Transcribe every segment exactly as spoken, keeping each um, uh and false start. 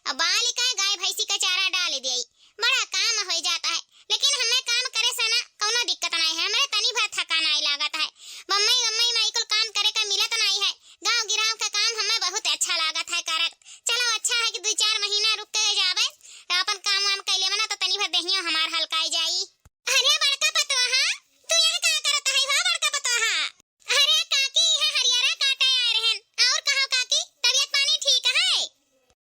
अब बाल का गाय भैंसी का चारा डाल देई, बड़ा काम होइ जात है। लेकिन हमें काम करे से ना कौनो दिक्कत नाहीं है, हमरे तनी भर थका नाहीं लागत है। बम्मई बम्मई माई कुल काम करे का मिलत नाहीं है, गाँव गिराव का काम हमें बहुत अच्छा लागत है करत। चलो अच्छा है कि दुइ चार महीना रुक के जाबे, तो अपन काम वाम कैले बना तो तनी भर देहियो हमार हल्काई जाई। अरे बड़का पतोहा, तू यहाँ का करत है हो बड़का पतोहा? अरे काकी, यहाँ हरियरा काटे आए रहन। और कहो काकी, तबीयत पानी ठीक है?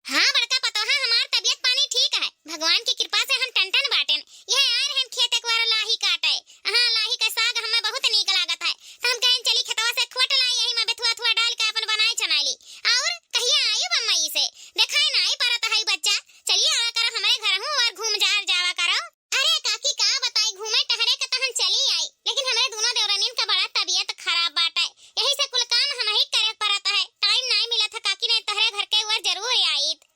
हाँ बड़का पतोहा, हमार तबीयत पानी ठीक है, भगवान की कृपा से हम टनटन बाटेन। यह आए रहन खेत एक बार लाही काटे। हाँ, लाही का साग हमें बहुत नीक लागत है, तो हम कहेन चली खेतवा से खोट लाई, यही में बेथुआ थुआ डाल के अपन बनाए चनाई ली। और कहिया आयु बम्मई से, देखाई नाहीं परत है बच्चा। चली आवा करो हमरे घर हूँ और घूम जार जावा करो। अरे काकी का बताई, घूमे टहरे के तो हम चली आई, लेकिन हमरे दोनों देवरानिन का बड़ा तबीयत खराब बाटे, यही से कुल काम हमही करे परत है, टाइम नाहीं मिलत है काकी, नाहीं तोहरे घर के ओर जरूर आईत।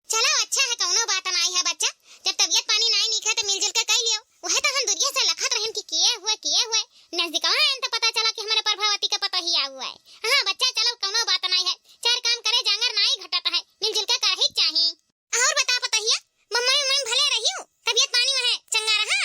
चलो अच्छा है, कौनो बात नाहीं है बच्चा, जब तबीयत पानी नाहीं नीक है तो मिलजुल के कई लियो। वह तो हम दुरिया से लखत रहन कि किए हुए, किए हुए, नजदीकवा आयन तो पता चला कि हमरे प्रभावती के पतोहिया हुआ है। हाँ बच्चा चलो कौनो बात नाहीं है, चार काम करे जांगर नाहीं घटत है, मिलजुल के करही के चाही। और बता पतोहिया, बम्मई उम्मई भले रही हूँ, तबीयत पानी वह चंगा रहा?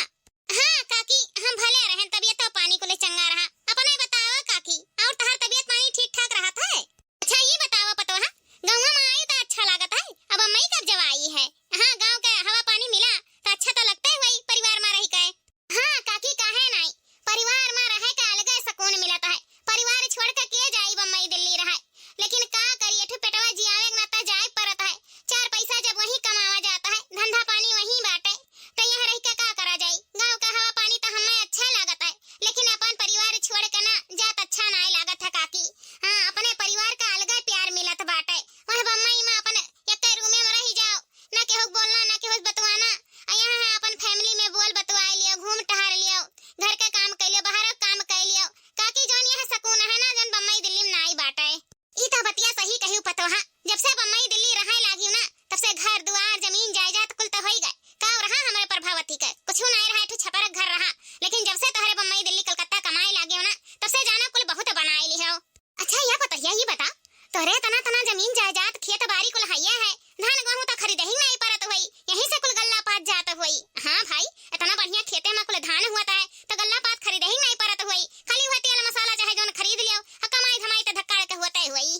हाँ काकी, हम भले रहन, तबीयत तो पानी कुले चंगा रहा। अपने बताओ काकी, और तहार तबीयत पानी ठीक ठाक रहत है? अच्छा ये बताओ पतोहा, गौवा में आई तो अच्छा लागत है, अब बम्मई कब जब आई है? हाँ गाँव का हवा पानी मिला तो अच्छा तो लगते हुई परिवार में रही के। हाँ काकी, काहे नाई, परिवार में रहे के अलगे सुकून मिलत है। परिवार छोड़ के के जाई बम्बई दिल्ली रहे, लेकिन का करी, एठू पेटवा जियावे के नाता जाए परत है। चार पैसा जब वहीं कमावा जात है, धंधा पानी वहीं बाटे, तो यहाँ रह के का करा जाई? गाँव का हवा पानी तो हमें अच्छा लागत है, लेकिन अपन परिवार छोड़ के ना जात अच्छा नाय लागत है काकी। हाँ, अपने परिवार का अलगे प्यार मिलत बाटे। वह बम्बई में अपन एक रूमे में रह जाओ, ना केहू के बोलना, ना केहू के बतवाना। आ यहाँ है अपन family में बोल बतवाए लियो, घूम टहर लियो, घर के काम कर लियो, बाहर के काम कर लियो। काकी जौन यहाँ सुकून है ना, जौन बम्बई दिल्ली में नाई बाटे। ई तो बतिया सही कही पतोहा, जब से बम्बई दिल्ली रहे लागी ना, तब से घर दुआर, जमीन जायदाद कुल तो होई गए। का रहा हमरे प्रभावती के? कुछ नाई रहा, एक ठो छपरक घर रहा, लेकिन जब से तोहरे बम्बई दिल्ली कलकत्ता कमाए लागी ना, तब से जाना कुल बहुत बनाए ली हो। अच्छा, या पतोहिया, ई बता, तोहरे तना तना जमीन जायदाद, खेत बारी कुल हइये है, धान गेहूं तो खरीदे ही नाई परत होई, यहीं से कुल गल्ला पात जात होई। हाँ भाई, इतना बढ़िया खेते में कुल धान हुआ है, तो गल्ला पात खरीदे ही नाई परत होई, खाली हुआ तेल मसाला चाहे जौन खरीद लियो, आ कमाई धमाई तो धक्काड़ के होते होई।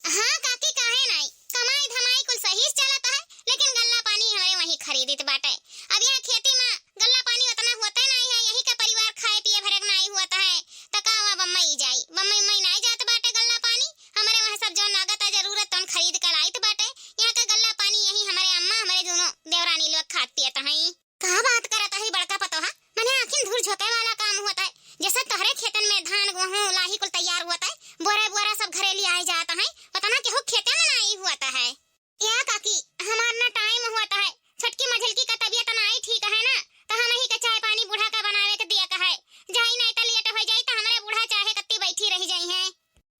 हाँ काकी, काहे नाई, कमाई धमाई कुल सही से चलत है, लेकिन गल्ला पानी हमरे वहीं खरीदित बाटे। अब यहाँ खेती में गल्ला पानी उतना होते नाई है, यही का परिवार खाए पिए भरे के नाई होत है, त का हुआ बम्बई जाई? बम्बई उम्बई नाई जात बाटे गल्ला पानी, हमरे वहाँ सब जौन लागत है जरूरत तौन खरीद के लाइत बाटे। यहाँ का गल्ला पानी यही हमरे अम्मा, हमरे दोनों देवरानी लोग खात पियत हैं। का बात करत है बड़का पतोहा, मने आँखिन धूर झोंके वाला काम होत है। जैसे तोहरे खेतन में धान गेहूं लाही कुल तैयार होत है, बोरे बोरा सब घरे ले आए जात है, उतना केहू खेते में नाई होत है। या काकी, हमार ना टाइम हुआ तो है, छोटकी मझलकी का तबीयत नाई ठीक है ना, तो हम ही के चाय पानी बूढ़ा का बनावे के दिया का है। जाई नाई तो लेट हो जाई तो हमरे बूढ़ा चाहे कत्ती बैठी रह जाई हैं।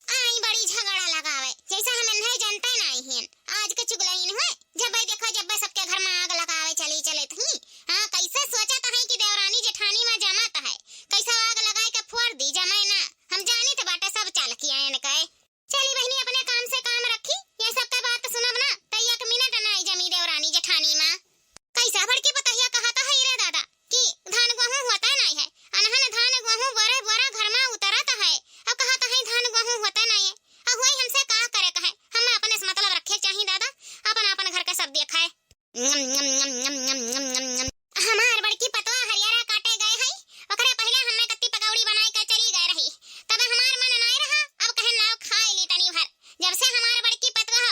आई बड़ी झगड़ा लगावे, जैसे हम इन्हें जनते नाई हैं। आज के चुगलइन हुए, जब देखो जब सबके घर में आग लगावे चली चले थी। हाँ, कैसे सोचत है कि देवरानी जेठानी में जमत है, कैसे आग लगाए के फोड़ दी, जमे ना। हम जानी तो बाटे सब चालकिया इनके। चली बहिनी, अपने काम से काम रखी, ये सब के बात सुनब ना, त एक मिनट नाई जमी देवरानी जेठानी मा। कैसा बड़की पतोहिया कहत है रे दादा कि धान गेहूं होता नाई है, अनहन धान गेहूं बोरे बोरा घर मा उतरत है, अब कहत है धान गेहूं होता नाई है, अब वही हमसे का करे कहे, हम अपने से मतलब रखे चाही दादा, अपन अपन घर के सब देखे। हमार बड़की पतोह हरियरा काटे गए हई, ओकरे पहिले हम्मे कत्ती पकौड़ी बनाए के चली गए रही। तब हमार मन नाय रहा, अब कहन लाओ खाए ली तनी भर। जब से हमार बड़की पतोह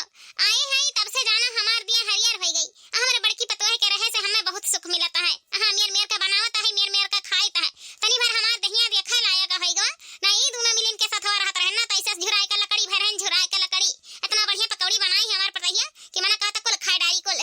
आई हई, तब से जाना हमार दिया हरियर होई गई। हमरे बड़की पतोह के रहे से हम्मे बहुत सुख मिलत है। हाँ, मेर मेर के बनावत है, मेर मेर के खाइत है। तनी भर हमार दहिया देखे लायक होई गवा। ना ई दोनों मिलिन के सथवा रहत रहन ना, त ऐसे झुराए के लकड़ी भरन, झुराए के लकड़ी। इतना बढ़िया पकौड़ी बनाई है हमार पतोहिया कि मना कहत कुल खाए डारी कुल।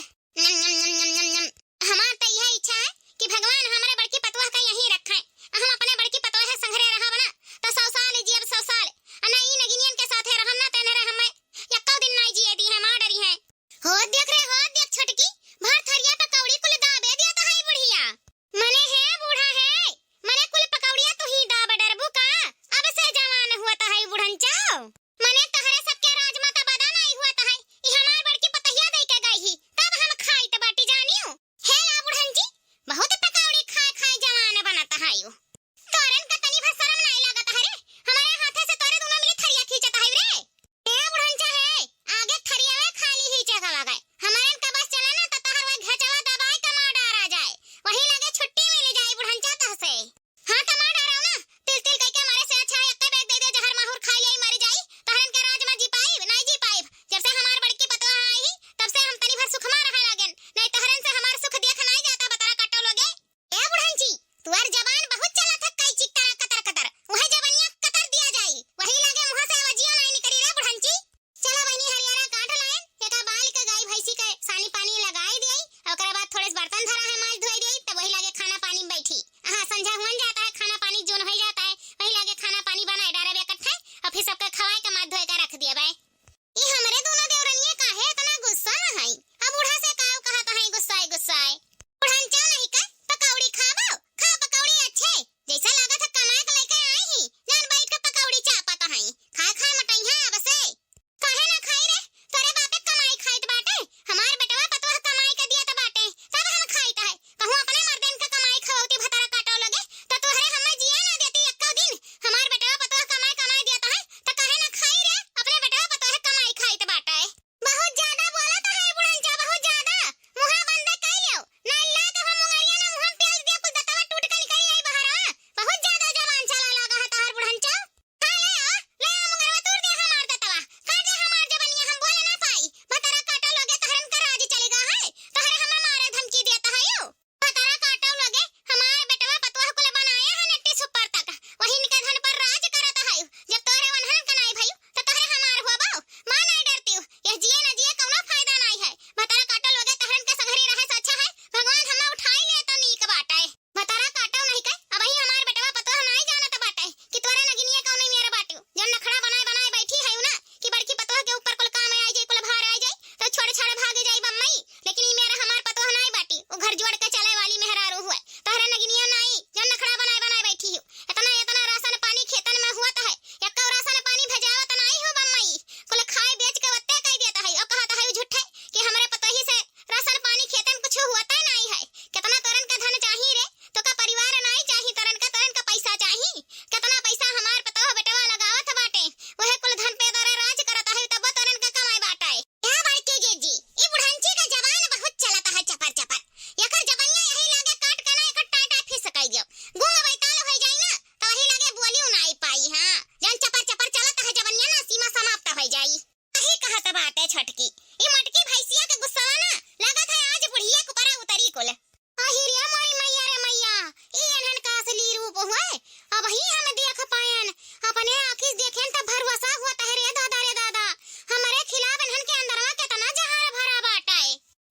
जौन नखड़ा बनाए बनाए बैठी है ना कि बड़की पतोह के ऊपर कुल काम आइ जाई, कुल भार आइ जाई, तो छोड़ छाड़ भाग जाई बम्मई। लेकिन ई मेरा हमार पतोह नाई बाटी, वो घर जोड़ के चले वाली मेहरारू हुए। तोहरे नगिनिया नाई, जौन नखड़ा बनाए बनाए बैठी हो। इतना इतना राशन पानी खेतन में हुअत है, एक्को राशन पानी भेजावत नाई हो बम्मई। कुल खाए बेच के वत्ते कइ देत है, और कहत है झूठे कि हमरे पतोही से राशन पानी खेतन कुछ हुअते नाई है। कितना तोरन का धन चाही रे, तोका परिवार नाई चाही, तोरन का, तोरन का पैसा चाही। कितना पैसा हमार पतोह बेटवा लगावत बाटे, वहे कुल धन पे तोरे राज करत है, तबो तोरन का कमाए बाटे। ए बड़की जीजी, ई बुढ़ंची का जबान बहुत चलत है चपर चपर। एकर जबनिया यही लागे काट के ना एकर टाटा फिस कइ दियो। गूंग बैताल होइ जाई ना, तो वही लागे बोलियो नाई पाई। हाँ, जौन चपर चपर चलत है जबनिया ना सीमा समाप्त होइ जाई। सही कहत बाटे छोटकी, ई मोटकी भैंसिया के गुस्सा ना, लागत है आज बुढ़िया के ऊपरा उतरी कुल। आही रे मोरी मैया रे मैया, ई एनहन का असली रूप हुए। अबही हम देख पायन, अपने आँखी से देखेन त भरोसा हुअत है रे दादा रे दादा। हमरे खिलाफ एनहन के अंदरवा केतना जहर भरा बाटे।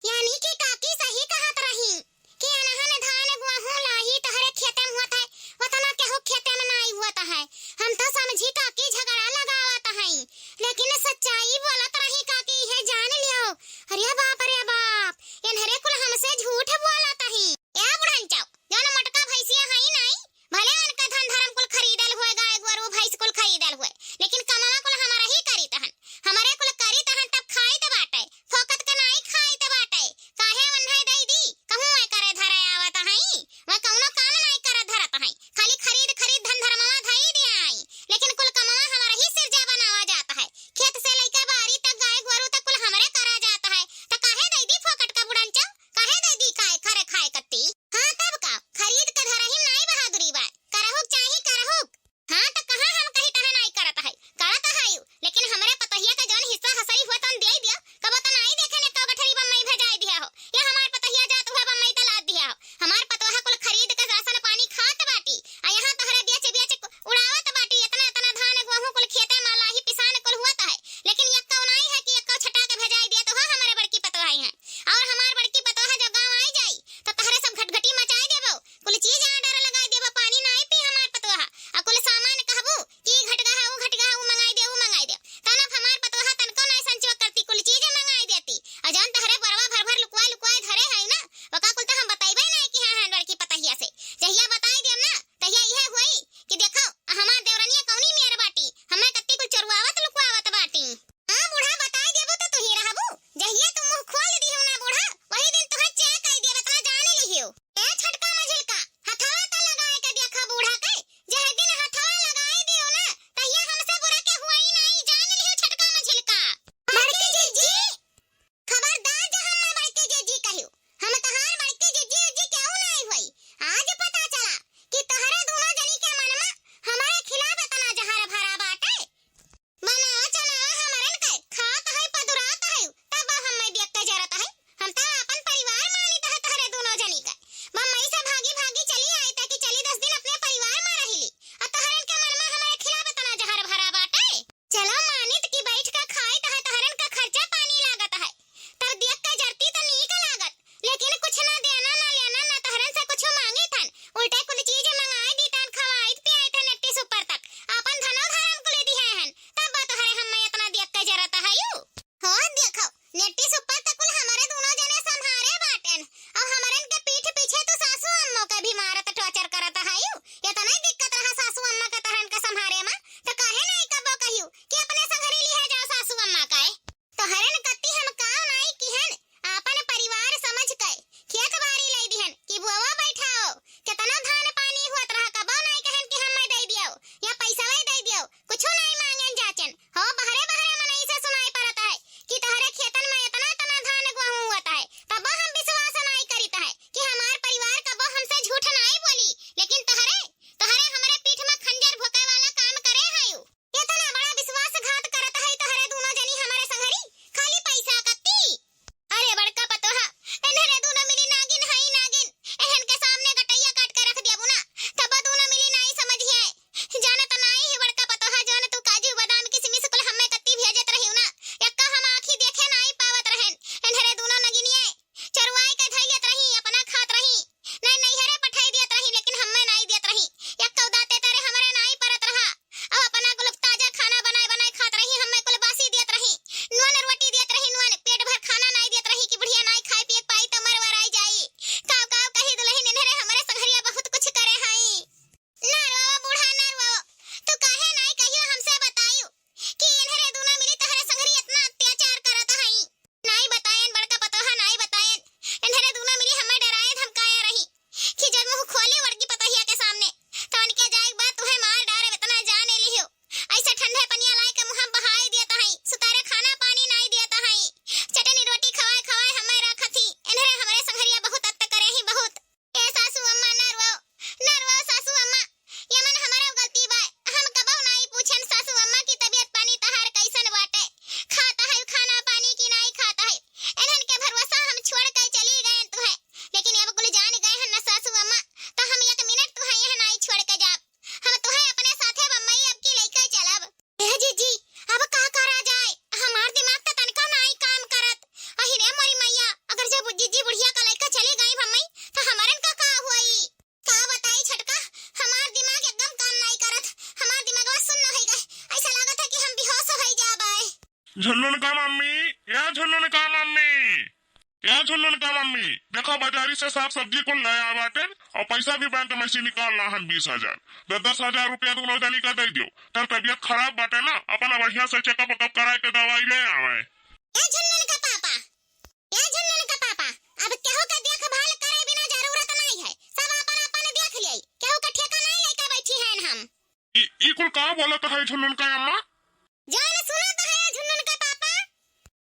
यानी कि काकी सही कहत रही कि एनहन धान गुआहूँ लाही तहरे खेते में हुअत है, वतना केहू खेते में नाई हुअत है। हम तो समझी काकी झगड़ा लगावत है, लेकिन सच्चाई बोलत रही काकी, इहे जान लियो। अरे बाप रे बाप, एनहरे कुल हमसे झूठ बोलत ही। ए बुढ़ंचो, जौन मोटका भैंसिया हई नाई, भले उनका धन धर्म कुल खरीदल हुए, गाय गोरू भैंस कुल खरीदल हुए, लेकिन कमवा कुल झुन्नुन का मम्मी, या झुन्नुन का मम्मी, या झुन्नुन का मम्मी, देखा बाजारी से साग सब्जी कुल ले आवा बाटेन और पैसा भी बैंक में से निकाल ला हन बीस हजार। दस दस हजार रुपया दोनों जनी का दे दियो। तब तबीयत खराब बाटे ना, अपना बढ़िया से checkup वेकअप कराए के दवाई ले आवे। ए झुन्नुन का पापा, ए झुन्नुन का पापा, अब केहू के देखभाल करे बिना जरूरत नहीं है, सब अपन अपन देख लियाई, केहू का ठेका नहीं लेके बैठी हैं हम। ई, ई कुल का बोलत है झुन्नुन का अम्मा? जान सुनत है झुन्नुन का पापा?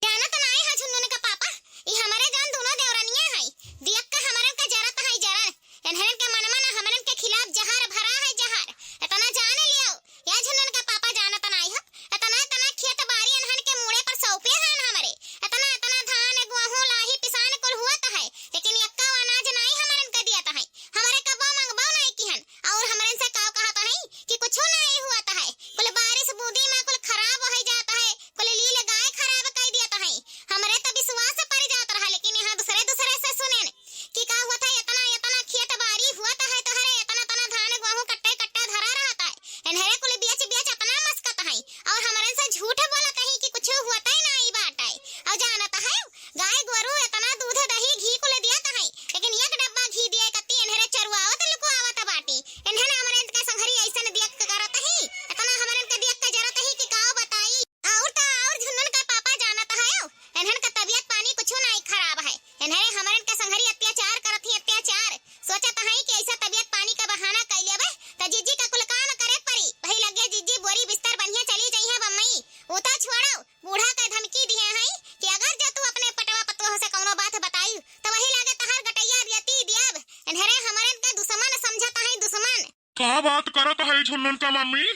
जानत नाई है झुन्नुन का पापा, ई हमरे जौन दोनों देवरनिया है, दियक्का हमरन के जरत है जरन। एन्हरन के मनमा ना हमरन के खिलाफ जहर भरा है जहर। इतना जान लियो, या झुन्नुन का पापा जानत नाई हो, इतना इतना खेत बारी एन्हन के मूड़े पर सौंपे हन हमरे। इतना इतना धान, गेहूं, लाही, पिसान कुल हुअत है, लेकिन यक्का अनाज नाई हमरन के दियत है। हमरे कबो मंगबो नाई किहन, और हमरन से काव कहत है कि कुछो नाई हुअत है। कुल बारिश बूंदी में कुल खराब होइ जात है, कुल लील गाय खराब कइ दियत है। हमरे त विश्वास पर जात रहा, लेकिन यहाँ दूसरे दूसरे से सुनेन कि का हुअत है, इतना इतना खेत बारी हुअत है तोहरे, इतना इतना धान गेहूं कट्टे कट्टे धरा रहत है, एन्हरे कुल बेच बेच अपना मस्कत है और हमरन से झूठ बोलत है कि कुछ हुअत है नाई बाटे। और जानत है, गाय गोरू इतना दूध दही घी कुल दियत है, लेकिन एक डब्बा घी दिए कत्ती एन्हरे चरुआवत लुकुआवत बाटी। एन्हन हमरन के संघरी ऐसन दियक करत ही, इतना हमरन के दियक के जरत ही कि काव बताई। और त और झुन्नुन का पापा जानत है, एन्हन का तबीयत पानी कुछो नाई खराब है, एन्हरे हमरन के संघरी अत्याचार करत ही अत्याचार। सोचत है कि ऐसा तबीयत पानी का बहाना कइ लेबे त जिज्जी का कुल काम करे परी। वही लगे जिज्जी बोरी बिस्तर बनिया चली जइहैं बम्बई। उ त छोड़ो, बूढ़ा के धमकी दिहे हैं कि अगर जो तू अपने पटवा पतोह से कौनो बात बताई, तो वही लागे तहार गटैया रेती दियब। एन्हरे हमरन के दुश्मन समझत हैं, दुश्मन। का बात करत है झुन्नुन का मम्मी?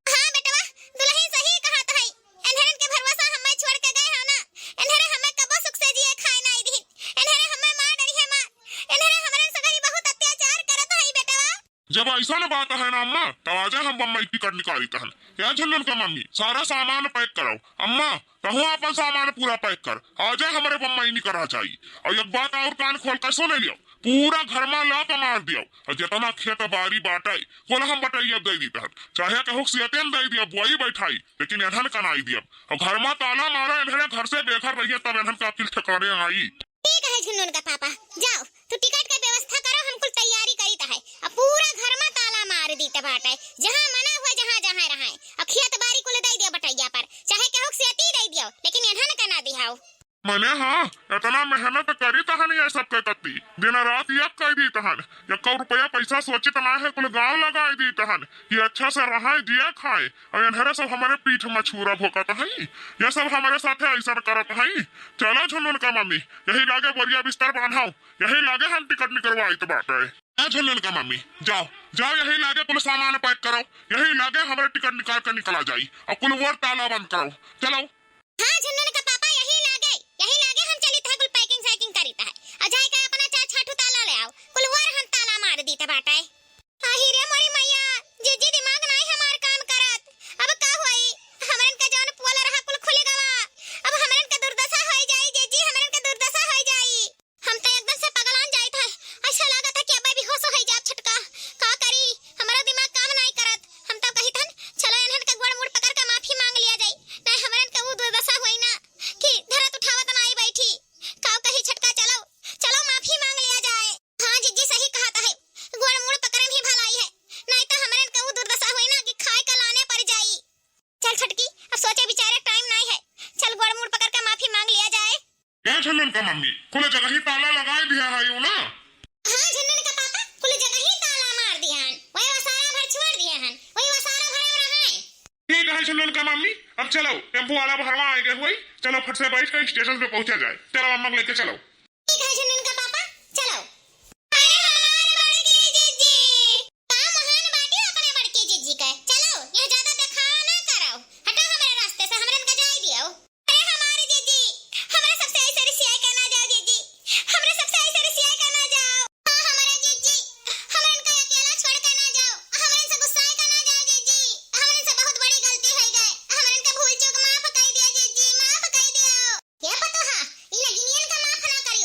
हाँ बेटवा, दुलही सही कहत है। एन्हरन के भरोसा हम्मे छोड़ के गए हो ना, एन्हरे हम्मे कबो सुख से जिए खाए नाई दिहिन। एन्हरे हम्मे मार डरिहे मार। एन्हरे हमरन सगरी बहुत अत्याचार करत है बेटवा। जब ऐसन बात है ना अम्मा, तब आजा हम बम्बई टिकट निकाली तहन। या झुन्नुन का मम्मी, सारा सामान pack कराओ। अम्मा, तहूँ अपन सामान पूरा pack कर, आजा हमरे बम्बई निकरा जाई। और एक बात और कान खोल कर सुन लियो, पूरा घर में lock मार दियो। और जितना खेत बारी बाटे, कुल हम बटैया दे दी तहन, चाहे कहूँ सियतेन दे दियो, बुआई बैठाई, लेकिन एन्हन का नाई दियो। और घर में ताला मारा, एन्हरे घर से बेघर रहिए, तब एन्हन का अकिल ठिकाने आई। ठीक है झुन्नुन का पापा, जाओ, तू टिकट के व्यवस्था करो, हम कुल तैयारी करीत है। अब पूरा घर में ताला मार दीत बाटे, जहाँ मना हुआ जहाँ जहाँ रहाए। अब खेत बारी कुल दे दियो बटैया पर, चाहे केहू के सेती दे दियो, लेकिन एन्हन के ना दिहाओ। मने हाँ, इतना मेहनत करीत हन ये सब के कत्ती, दिन रात एक कइ दीत हन, एको रुपया पैसा सोचित ना है, कुल गाँव लगाई दीत हन कि अच्छा से रहाए, जिए खाए। और एन्हरे सब हमरे पीठ में छुरा भोंकत हई। ये सब हमरे साथे ऐसन करत हई। चलो झुन्नुन का मम्मी, यही लागे बोरिया बिस्तर बांधाओ, यही लागे हम टिकट निकरवाइत बाटे। ए झुन्नुन का मम्मी, जाओ, जाओ, यही लागे कुल सामान pack करो, यही लागे हमरे टिकट निकाल के निकला जाई और कुल वोर ताला बंद करो। चलो। हाँ झुन्नुन का पापा, यही लागे, यही लागे हम चलित है, कुल packing सैकिंग करीत है और जाए के अपना चार छाठू ताला ले आओ, कुल वोर हम ताला मार दीत बाटे। आही रे मोरी मैया, जिज्जी दिमाग नाई हमार काम करत। अब का होई? हमरन का जौन पोल रहा कुल खुल गवा। अब हमरन का दुर्दशा होई जाई जिज्जी, हमरन का दुर्दशा होई जाई। हम त एकदम से पगलान जाइत है। ऐसा लागत है कि अब बेहोश होई जाब छोटका। का करी? हमरो दिमाग काम नाई करत। हम तो कहित हन, चलो एन्हन का गोड़ मुड़ पकड़ के माफी मांग लिया जाई। नाई हमरन का ऊ दुर्दशा होई ना कि धरत उठावत नाई बैठी। काव कही छोटका, चलो, चलो माफी मांग लिया जाए। हाँ जिज्जी सही कहत है, गोड़ मुड़ पकड़न ही भलाई है, नाई तो हमरन का ऊ दुर्दशा होई ना कि खाए का लाने पड़ जाई। चल छोटकी, अब सोचे विचारे time नाई है, चल गोड़ मुड़ पकड़ के माफी मांग लिया जाए। ए झुन्नुन का मम्मी, कुल जगह ही ताला लगाए दिया है यू ना? हाँ झुन्नुन का पापा, कुल जगह ही ताला मार दिया हन, वही वसारा भर छोड़ दिया हन, वही वसारा भरे में रहा है। ठीक है झुन्नुन का मम्मी, अब चलो, टेम्पो वाला भरवा आए गए हुई, चलो फट से बैठ के स्टेशन पे पहुंचा जाए, चलो अम्मा को लेके चलो। ठीक है झुन्नुन का पापा, चलो। अरे हमार बड़की जिज्जी। का महान बाटी अपने बड़की जिज्जी के? चलो, यह ज्यादा दिखावा ना करो। हटो हमरे रास्ते से, हमरन का जाए दियो। अरे हमारी जिज्जी, हमरा सबसे ऐसे रिसियाई के ना जाओ जिज्जी। हमरा सबसे ऐसे रिसियाई के ना जाओ। हाँ, हमारे जिज्जी, हमरन का अकेला छोड़ के ना जाओ। हमरन से गुस्साए के ना जाओ जिज्जी। हमरन से बहुत बड़ी गलती हो गए। हमरन के भूल चूक माफ कर दिया जिज्जी, माफ कर दियो। हे पतोहा, ई नगिनियन का माफ ना कर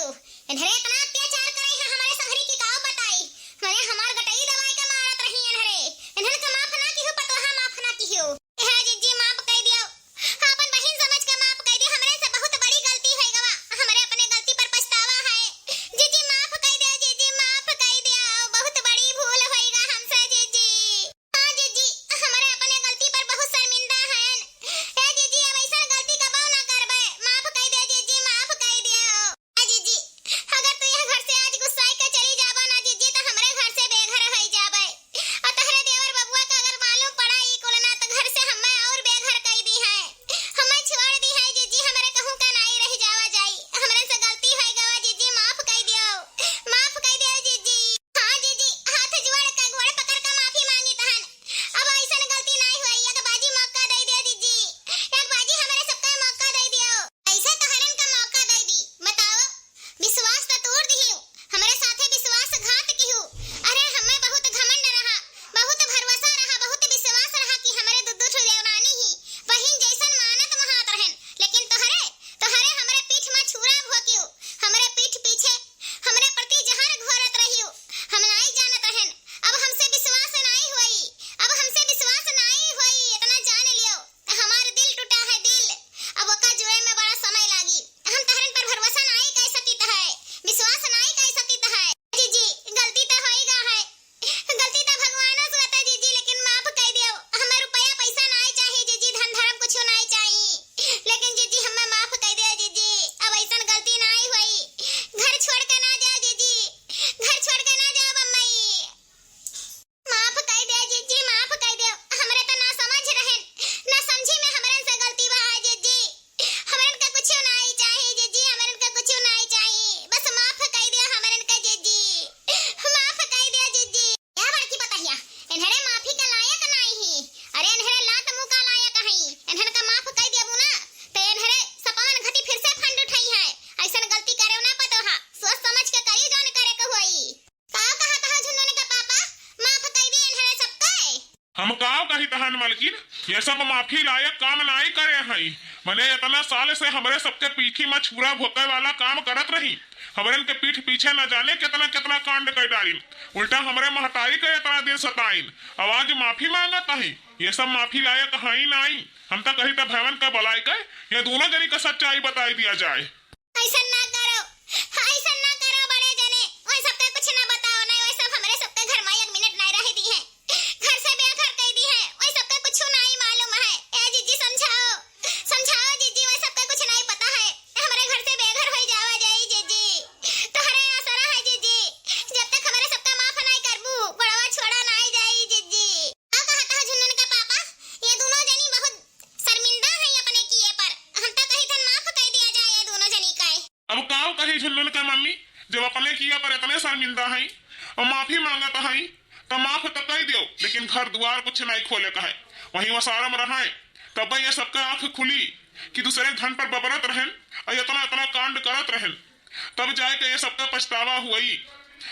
लेकिन ये सब माफी लायक काम नाई करे हई। मने इतना साल से हमरे सबके पीठी में छुरा भोंके वाला काम करत रही। हमरन के पीठ पीछे न जाने कितना कितना कांड कर डालिन। उल्टा हमरे महतारी के इतना दिन सताइन। अब आज माफी मांगत हई। ये सब माफी लायक हई नाई। हम तो कही त भैवन का बुलाए के ये दोनों जनी का सच्चाई बताई दिया जाए। ऐसन ना करो, ऐसन ना करो बड़े जने। वही सबके कुछ ना बताओ, नहीं वही सब हमरे सबके घर में एक मिनट नहीं रह दी है। घर से बेघर कर दी है, वही सबके कुछ नहीं मालूम है। ए जीजी समझाओ, समझाओ जीजी, वही सबके कुछ नहीं पता है। हमरे घर से बेघर हो जावा जाई जीजी। तोहरे आसरा है जीजी, जब तक हमरे सबका माफ नहीं करबू, गोड़वा छोड़ा नहीं जाई जीजी। का कहत हो झुन्नन का पापा? ये दोनों जनी बहुत शर्मिंदा हैं अपने किए पर। हम तो कही थन माफ कर दिया जाए ये दोनों जनी का। अब काव कही झुन्नन का मम्मी, जब अपने किए पर इतने शर्मिंदा हैं और माफी मांगत हैं, तो माफ तो कर दियो, लेकिन घर द्वार कुछ नहीं खोले का है। वहीं वसारम रहे, तब ये सबका आंख खुली कि दूसरे धन पर बबरत रहन और इतना इतना कांड करत रहन। तब जाए के ये सबका पछतावा हुई।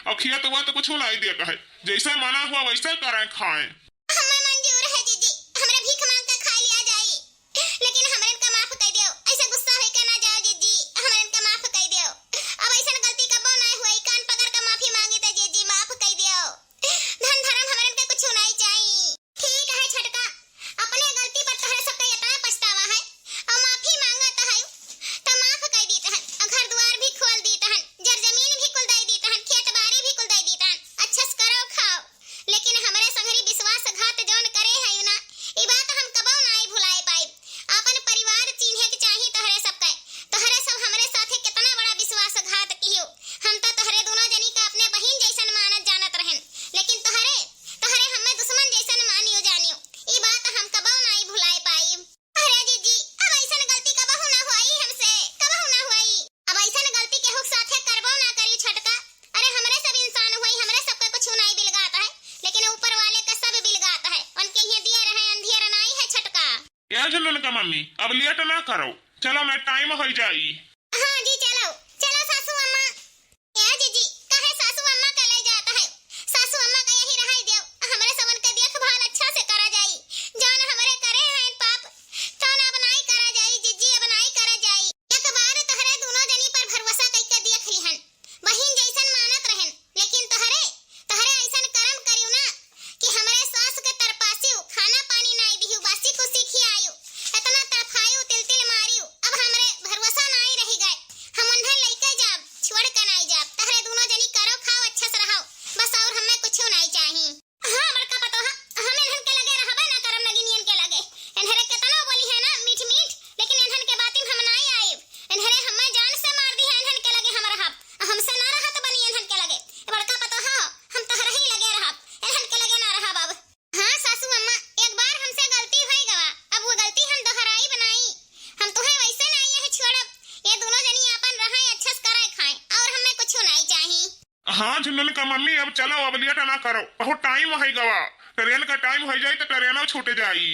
और खिया तो वह तो कुछ नहीं दिया कहे, जैसे मना हुआ वैसे करें खाएं। हमें मंजूर है जीजी, हमरे भीख मांग के खा लिया जाई, लेकिन हमरन का माफ कर दियो। ऐसे गुस्सा होई के ना जाओ जीजी, हमरन का माफ कर दियो। अब ऐसन गलती कबो ना हुई, कान पकड़ के माफी मांगी तो जीजी माफ कर दियो। धन धर्म हमरन के कुछ नहीं चाहिए। ठीक है छोटका, अपने गलती पर तोहरे सबके इतना पछतावा है और माफी मांगत है, तो माफ कर दीत हन, और घर द्वार भी खोल दीत हन, जर जमीन भी कुल दे दीत हन, खेत बाड़ी भी कुल दे दीत हन, अच्छा से करो खाओ, लेकिन हमरे संगरी विश्वासघात जौन करे है ना, ई बात हम कबो नाई भुलाए पाई। आपन परिवार चीन्हे के चाही तोहरे सबके, तोहरे सब हमरे साथे कितना बड़ा विश्वासघात कियो। हम तो तोहरे दोनों जनी का अपने बहिन जैसन मानत जानत रहन, लेकिन तोहरे, तोहरे हमें दुश्मन जैसन मानियो जानियो। ई बात हम कबो नाई भुलाए पाई। अरे जीजी, अब ऐसन गलती कबहू ना होई हमसे, कबहू ना होई। अब ऐसन गलती केहू के साथे करबो ना करी छोटका। अरे हमरे सब इंसान होई, हमरे सबके कुछ नाई बिलगात है, लेकिन ऊपर वाले का सब बिलगात है। उनके यहाँ दिया रहे अंधियर नाई है छोटका। ए झुन्नन का मम्मी, अब लेट ना करो, चलो ना टाइम होई जाई। हाँ जी, चलो, चलो सासू अम्मा। ए जीजी, काहे सासू अम्मा का ले जात है? सासू अम्मा का यही रहाई देव, हमरे सबन के देखभाल अच्छा से करा जाई। जौन हमरे करे हैं पाप, तौन अब नाई करा जाई जीजी, अब नाई करा जाई। एक बार तोहरे दोनों जनी पर भरोसा कइके देख लिहन, बहिन जैसन मानत रहन, लेकिन तोहरे, तोहरे ऐसन करम करियो ना कि हमरे सास के तरपासियो, खाना पानी नाई दिहियो, बासी कुसी खियायो, इतना तड़फायो, तिल तिल मारियो, अब हमरे भरोसा नाई रही गए। हम उन्हें लइके जाब, छोड़ के नाई जाब। तोहरे दोनों जनी करो खाओ, अच्छा से रहो, बस और हमें कुछ नाई चाही। हाँ बड़का पतोहा, हम इन्हन के लगे रहबे ना करब नगिनियन के लगे। इन्हरे केतनो बोली है ना मीठ मीठ, लेकिन इन्हन के बाती में हम नाई आइब। इन्हरे हमें जान से मार दी है, इन्हन के लगे हम रहब। हमसे ना रहत बनी इन्हन के लगे। बड़का पतोहा हो, हम तोहरे ही लगे रहब, इन्हन के लगे ना रहब अब। हाँ सासू अम्मा, एक बार हमसे गलती होई गवा, अब वो गलती हम दोहराइब नाई। हम तुहे वैसे नाई यह छोड़ब। ये दोनों जनी आपन रहे, अच्छा से करे खाए, और हमें कुछ नाई चाही। हाँ झुन्नन का मम्मी, अब चलो, अब लेट ना करो, बहुत टाइम होई गवा। ट्रेन का टाइम होई जाई तो ट्रेनो छूट जाई।